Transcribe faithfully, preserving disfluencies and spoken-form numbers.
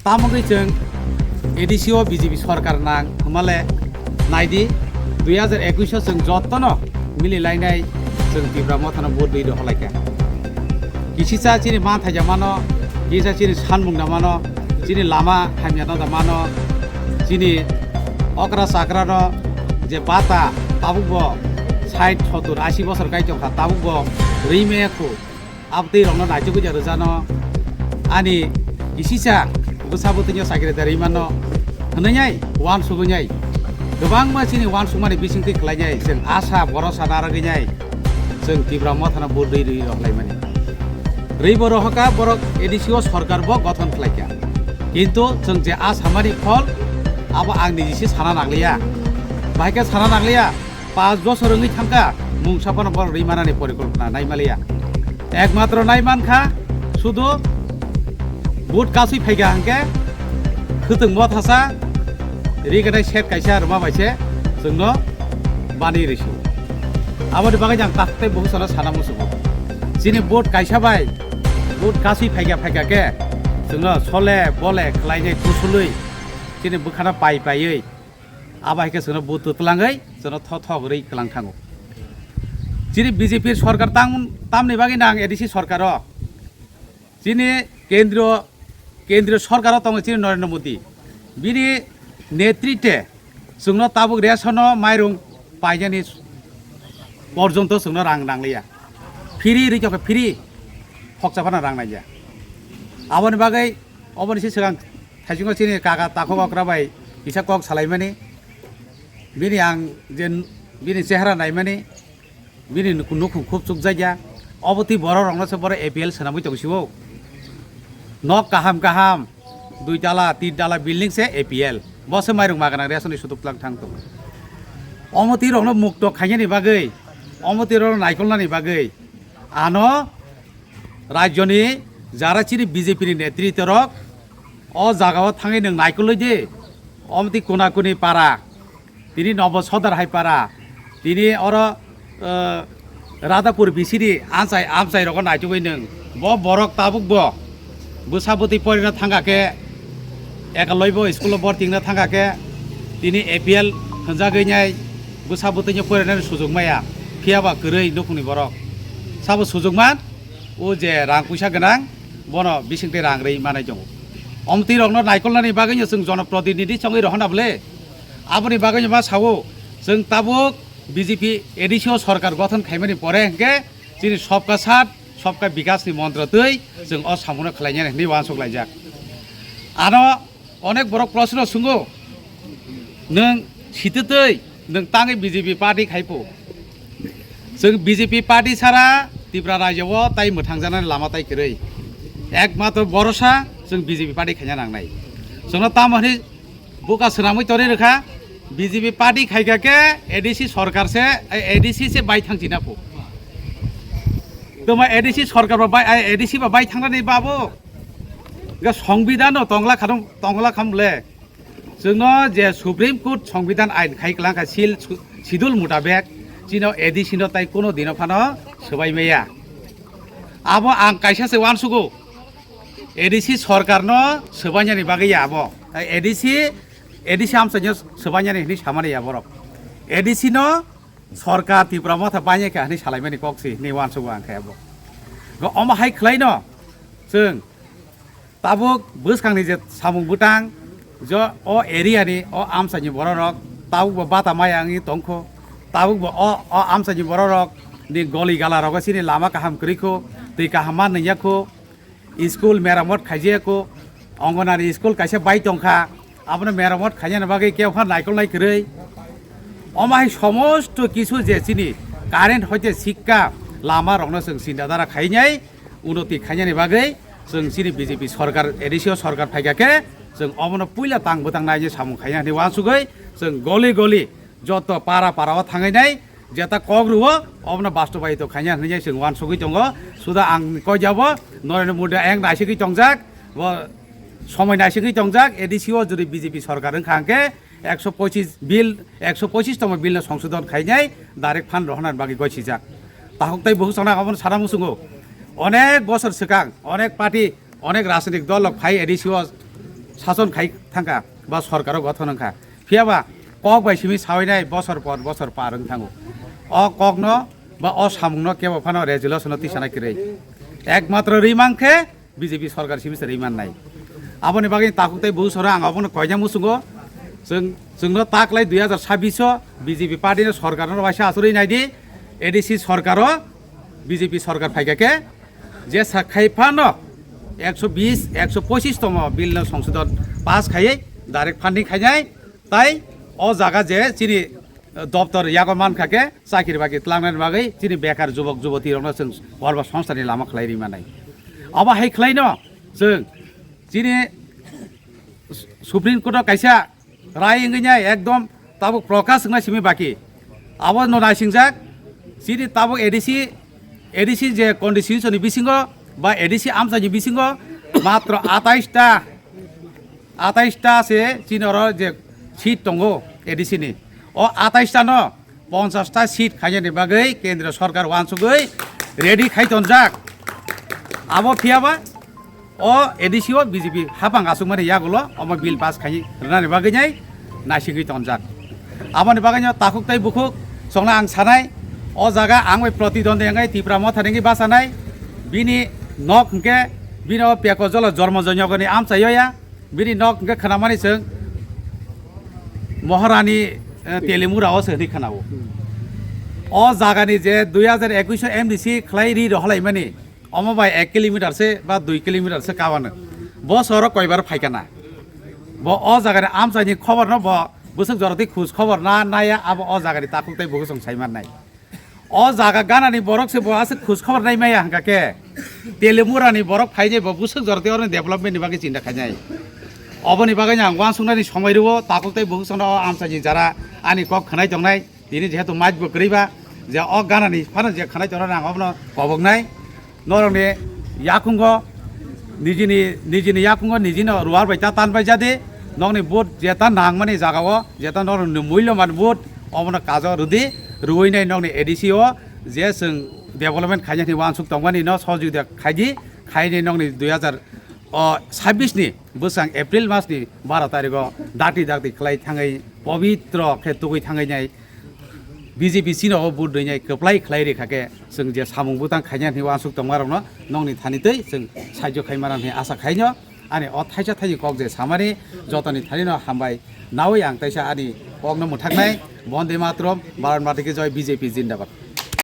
Tamogwi chwng A D C o B J P sorkar nang hwnmale naidi, dui hajar ekwis o chwng jotono mili lainai chwng Tipra Mothano vote rwi rohorlaikha. Kisisa chini manthaija mano, kisa chini sanmung da mano, chini lama hamya no da mano, chini okra chakra no je bata tabuk bo sait, sottur, asi bosor kai tongkha, tabuk bo rwi maya khu. Abtwi rokno naichugwi ja rwjano ani kisisa bwsa bwtwino chakri da rwi mano hwnwi ai uansugwi ai kwbangma chini uansukmani bisingtwi khlainai chwng asa borosa narwgwi nai chwng Tipra Mothano vote rwi rwi rohlaimani. Rwi bo rohoka borok A D C o sorkar bo gothon khlaikha. Kintu chwng je a samani phol abo ang niji se sana nangliya. Bahai khe sana nangliya. Panch bosor wngwi thangkha, mungsa phano borok rwi manani porikolpona naimaliya. Ekmatro naimankha, sudu vote kasui phaikha hwnkhe, khwtwng mothasa, ri gwnai set kaisa rwma bai se chwngno bani rwsio. Aboni bagwi ang takhuk tei bukhuk sana sana muchungo. Chini vote kaisa bai, vote kasui phaikha phaikha khe, chwngno sole bole khlainai kusulwi, chini bwkhano pai paiwi, abo hai khe chwngno vote twlangwi chwngno thok thok rwi kwlang thango. Chini B J P sorkar tang, tamni bagwi nang A D C sorkar o. Chini kendriyo, kendriyo sorkar o tongo chini Narendra Modi. Bini netritwe chwngno tabuk ration o mairung painani porjonto chwngno rang nangliya. Free rikha khe free, khoksa phano rang nangya. Aboni bagwi oboni se swkang thaichungo chini kaka takhuk okra bai kisa kok salaimani. Bini ang je bini chehra naimani, bini nuk-, nukhung khub chukjakya. Obo twi borok rokno se borok A P L swnamwi tong sio. Nok kaham kaham, dui tala, tin tala building se A P L. Bo se mairung maganang ration ni sutuk tlang thang tongo. Omo twi rokno mukto khainani bagwi, omo twi rokno naikolnani bagwi ano rajyoni jara chini B J P ni netritwa rok o jaga o thangwi nwng naikolwi di. Omo twi kuna kuni para, tini Nobo Sodar hai para, tini oro, eh, Radhapur bisini amchai, amchai rogo naitugwi nwng. Bo borok tabuk bo bwsa bwtwi porina thangkha khe, ekaloi bo school o borti wngna thangkha khe, tini A P L hwnjagwi nai bwsa bwtwino porinani sujuk maya. Phiya ba kwrwi nukhungni borok. Sabo sujuk man, o je rang puisa gwnang, bono bisingtwi rang rwi manai tongo. Omtwi rokno naikolnani bagwino chwng jonoprotinidhi chongwi rohorna bwle. Aboni bagwino ma sao, chwng tabuk B J P A D C o sorkar gothon khaimani pore hwnkhe chini Sabka Saath, Sabka Vikas ni montro twi chwng o samungrok khlainani hwnwi uansuk laijak. Ano onek borok proshno swngwi, nwng sititwi nwng tangwi B J P party khaipo? Chwng B J P party sara Tripura rajyo o tai mwthangjaknani lama tai kwrwi. Ekmatro borosa chwng B J P party khaina nangnai. Chwngno tamo hwnwi buka swnamwi torwi rwkha, B J P party khaikha khe A D C sorkar se, A D C se bai thang china pho. Toma A D C sorkar ba bai, A D C ba bai thangnani babo. Ga songbidhan no tongla khadum, tongla khamle. Chwngno je Supreme Court songbidhan ain khai kwlangkha sil, schedule mutabek chino A D C no tai kuno dino phano swbai maya. Abo ang kaisa se uansugo. A D C sorkar no swbainani bagwi ya abo. A D C, A D C amchaino swbainani hwnwi samani ya borok. A D C no sorkar Tipra Motha bainai kha hwnwi salaimani kok si hwnwi uansugo ang khe abo. Go omo hai khlai no chwng tabuk bwskangni je samung bwtang, jo o area ni o amchaini bororok tabuk bo bata maya wngwi tongkho, tabuk bo o, o amchaini bororok ni goli gala rogo chini lama kaham kwrwi kho, twi kaham ma nungya kho, school meramot khaijaya kho, Anganwadi school kaisa bai tongkha, abono meramot khainani bagwi khe wngkha naikolnai kwrwi. Omo hai somosto kisu je chini current hoite sikka lama rokno chwng sinta dara khainai, unoti khainani bagwi chwng chini B J P sorkar, A D C o sorkar phaikha khe, chwng omono puila tang bwtang naini samung khaina hwnwi uansugwi chwng goli goli joto para para o thangwi nai jeta kok rwo, omono bastobaito khaina hwnwi chwng uansugwi tongo. Suda ang koi jabo Narendra Modi ayang naisingwi tongjak, bo somoi naisingwi tongjak, A D C o jodi B J P sorkar wngkha hwnkhe, ekso pochis bill, ekso pochis tongma bill no songsodon khainai direct fund rohorna bagwi goi sijak. Tahuk tai buhuk chana omono sana muchungo. Onek bosor swkang, onek party, onek rajnitik dol rok phai A D C o sason khai thangkha ba sorkaro gothon wngkha. Phiyaba kok bai simi sawi nai bosor por bosor par wng thango. O kokno ba o samungno kebo phano resolution-o tisana kwrwi. Ekmatro rwi mankhe B J P sorkar simi se rwi mannai. Aboni bagwi takhuk tei bwswrang ang obono koina muchungo. Chwng, chwngno taklai dui hazar sabbish o B J P party ni sorkar no waisa asuri nai di, A D C sorkar o B J P sorkar phaikha khe je sak khai phano ekso bis, ekso pochis tomo bill no songsodon pass khaiwi direct funding khainai. Tai o jaga je chini, eh, doptor yago mankha khe chakri bakri tlangnani bagwi chini bekar jubok juboti rokno chwng kormo songstani lama khlai ri manai. Abo hai khlaino chwng chini Supreme Court o kaisa rai wngwi nai ekdom tabuk prokash wngna simi baki. Abo no naisingjak chini tabuk A D C, A D C je constitution ni bisingo ba A D C amchai ni bisingo matro atais ta atais ta se chini oro je seat tongo A D C ni. O atais ta no ponchash ta seat khainani bagwi kendriya sorkar uansugwi ready khai tonjak. Abo phiyaba o A D C o B J P hapang asukmani yagulo omo bill pass khai rwnani bagwi nai naisingwi tonjak. Aboni bagwi no takhuk tei bukhuk chwngno ang sanai, o jaga ang bai protidwandi wngwi Tipra Motha ni wngwi bachanai, bini nok hwnkhe bini o Peko Jolo Jormo Joinogoni amchai ya. Bini nok hwnkhe khwnamani chwng Moharani, eh, Telimura o se hwnwi khwnao. O jagani je dui hazar ekush o M D C khlai ri roholaimani, omo bai ek kilometer se ba dui kilometer se kabano. Bo soro koibar phaikana. Bo o jagani amchaini khobor no bo bwswk joroti khoj khobor na naya abo o jagani takhuk tei bukhuk chwng sai mannai. O jaga ganani borok se bo aswk khoj khobor nai maya hwnkha khe, Telimurani borok phainai bo bwswk joroti oroni development ni bagwi chinta khainai. Oboni bagwi ang uansuknani somai rwo, takhuk tei bukhuk chwngno o amchaini jara ani kok khwnai tongnai, tini jehetu mic bo kwrwi ba, je o ganani phano je khwnai tongnai ang obono koboknai. Norokni yakungo nijini, nijini yakungo nijino ruar bai ta tan bai jadi, nokni vote jeta nangmani jagao, jeta norokni muilyoman vote, omono kajo rwdi, rwinai nokni A D C o je chwng development khainani uansuk tongmani no sohojogita khaidi, khainai nokni dui hazar sabbish ni bwsang April mas ni baro tarikh o dakti dakti khlai thangwi pobitro khe tugwi thangwi nai. B J P chini o vote rwinai kwplai khlai rikha khe, chwng je samung bwtang khainai hwnwi uansuk tongmarokno nokni thani twi chwng sahajyo khaimana hwnwi asa khaino. Ani o thaisa thaini kok je samani jotoni thanino hambai naui ang taisa ani kokno mwthaknai. Bonde Matram, Bharat Mata ki Jai, B J P Jindabad.